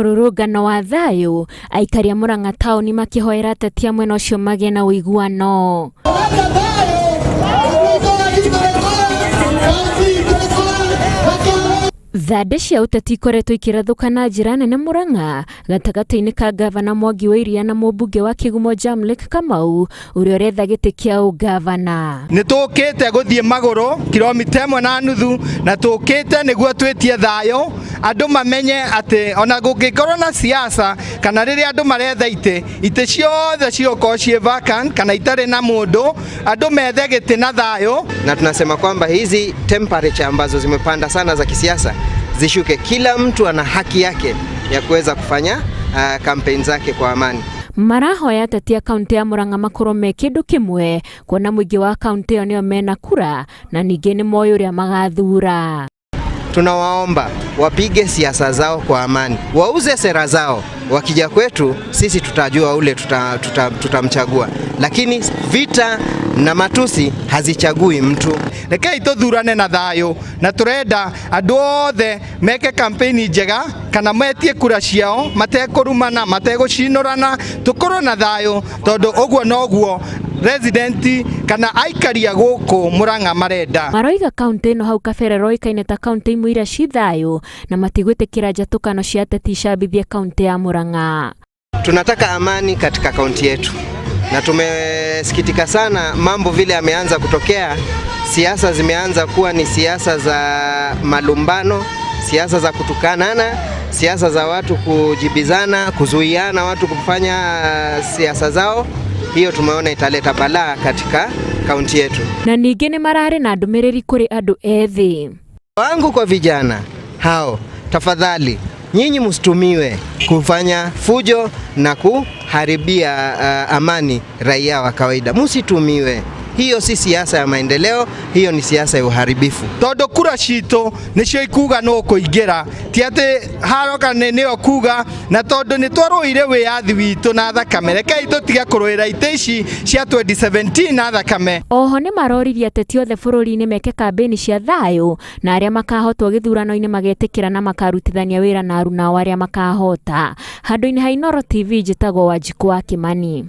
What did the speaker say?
Mũrũrũngano wa thayũ, aikari a Murang'a taũni makĩhoera ateti a mwena ũcio magĩe na ũiguano. Thandĩ cia ũteti ikoretwo ikĩrathũka na njĩra nene Murang'a gatagatĩ-inĩ ka ngavana Mwangi wa Iria na mũmbunge wa Kĩgumo Jamlek Kamau ũrĩa ũretha gĩtĩ kĩa ũngavana. Nĩ tũkĩte gũthiĩ magũrũ kilomita ĩmwe na nuthu na tũkĩte nĩguo twĩtie thayũ andũ mamenye atĩ ona gũngĩkorwo na siasa kana rĩrĩa andũ maretha itĩ, itĩ ciothe cigũkorwo ciĩ vacant kana itarĩ na mũndũ, andũ methe gĩtĩ na thayũ. Na tunasema kwamba hizi temperature ambazo zimepanda sana za kisiasa zishuke. Kila mtu ana haki yake ya kuweza kufanya campaign zake kwa amani. Marahoya ateti a kaunti ya Murang'a makorwo me kĩndũ kĩmwe kuona mũingĩ wa kaunti ĩyo nĩo mena kura na ningĩ nĩ moĩ ũrĩa magathura. Tunawaomba wapige siasa zao kwa amani, wauze sera zao. Wakija kwetu sisi tutajua ule tutamchagua, lakini vita na matusi hazichagui mtu. Rekei tuthurane na thayũ na turenda andũ othe meke kampeni njega kana metie kura ciao matekũrumana mategũcinũrana, tukorwo na thayũ tondũ ũguo noguo resident kana aikari a gũkũ Murang'a marenda. Maroiga kaunti ĩno hau kabere roĩkaine ta kaunti imwe iria ci thayũ na matigwĩtĩkĩra njatũkano cia ateti icambithie kaunti ya Murang'a. Tunataka amani katika kaunti yetu na tumesikitika sana mambo vile yameanza kutokea. Siasa zimeanza kuwa ni siasa za malumbano, siasa za kutukanana, siasa za watu kujibizana, kuzuiana watu kufanya siasa zao. Hiyo tumeona italeta balaa katika kaunti yetu. Na ningĩ nĩ mararĩ na ndũmĩrĩri kũrĩ andũ ethĩ. Wangu kwa vijana hao, tafadhali nyinyi msitumiwe kufanya fujo na kuharibia amani raia wa kawaida. Msitumiwe. Hiyo si siasa ya maendeleo, hiyo ni siasa ya uharibifu. Tondu kura citũ nĩcio ikuga nũ kũingĩra, ti atĩ haroka nĩo kuga, na tondu nĩ twarũire wĩyathi witũ na thakame, rekei tũtige kũrũĩra itĩ ici cia 2017 na thakame. Oho nĩ maroririe ateti othe bũrũri-inĩ meke kambĩni cia thayũ na arĩa makahotwo gĩthurano-inĩ magetĩkĩra na makarutithania wĩra na aruna ao arĩa makahota. Handũ-inĩ ha Inooro TV njĩtagwo Wanjikũ wa Kĩmani.